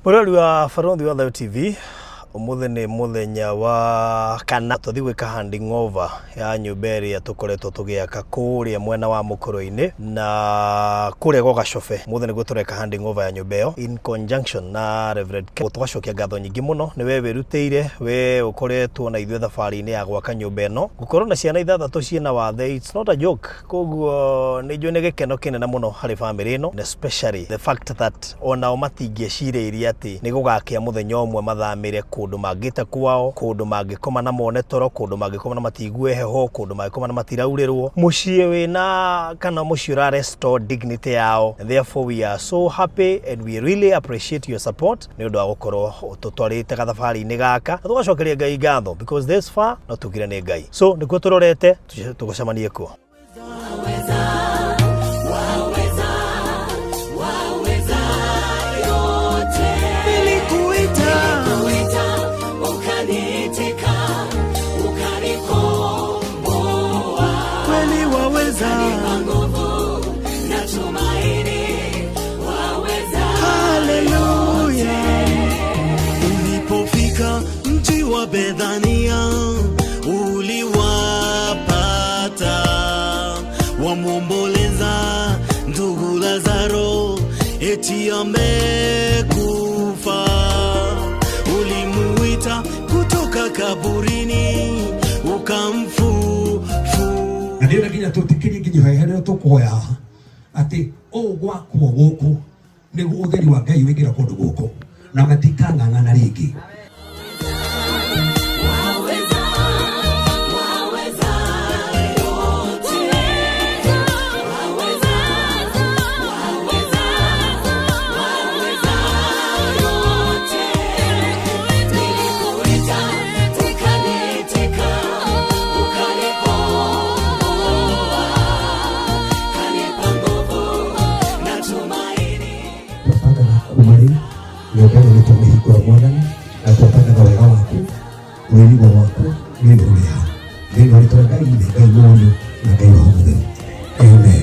Mũrori wa Barũthi wa Thayũ TV, ũmũthĩ nĩ mũthenya wa kana tũthiĩ gwĩka handing over ya nyũmba ĩrĩa tũkoretwo tũgĩaka kũrĩa mwena wa mũkũrũ-inĩ na kũrĩa gwa Gacobe. Ũmũthĩ nĩguo tũreka handing over ya nyũmba ĩyo in conjunction na Reverend Ken. Tũgacokia ngatho nyingĩ mũno nĩ we wĩrutĩire, we ũkoretwo na ithuĩ thabarĩ-inĩ ya gwaka nyũmba ĩno. Gũkorwo na ciana ithathatũ ciĩna wathe, it's not a joke. Koguo nĩ njũĩ nĩ gĩkeno kĩnene mũno harĩ bamĩrĩ ĩno, and especially the fact that onao matingĩecirĩirie atĩ nĩ gũgakĩa mũthenya ũmwe mathamĩre kũndũ mangĩte kwao, kũndũ mangĩkoma na mone toro, kũndũ mangĩkoma na matigue heho, kũndũ mangĩkoma na matiraurĩrwo, mũciĩ wĩna kana mũciĩ ũra restore dignity yao. And therefore we are so happy and we really appreciate your support nĩ ũndũ wa gũkorwo tũtwarĩte gathabarĩ-inĩ gaka, na tũgacokeria Ngai ngatho because this far no tugire nĩ Ngai. So nĩkuo tũrorete, tũgũcemanie kuo. Nilikuita, Ukaniitika, ukanikomboa, kweli waweza, nguvu na tumaini, waweza. Haleluya. Ulipofika mji wa Bethania, uliwapata wamwomboleza ndugu Lazaro, eti amekufa. Ulimuita kutoka kaburini, ukamfufua. Na ndĩrenda nginya tũtĩkĩrie nginya hehe rĩrĩa tũkũhoya haha atĩ ũũ gwakwo gũkũ nĩguo ũtheri wa Ngai wĩingĩra kũndũ gũkũ na matikang'ang'ana rĩngĩ. Waweza, waweza yote. Waweza, waweza, waweza yote. Nilikuita, ukaniitika, ukanikomboa, kanipa nguvu na tumaini. Twabangaga kuma rĩu nyũmba ĩno nĩ twamĩhingũra, Mwathani, na twabangaga wega waku, wĩrigwo waku nĩ igũrũ rĩao, thĩinĩ wa rĩtwa Ngai Ithe, Ngai Mũriũ na Ngai Roho Mũtheru, amen.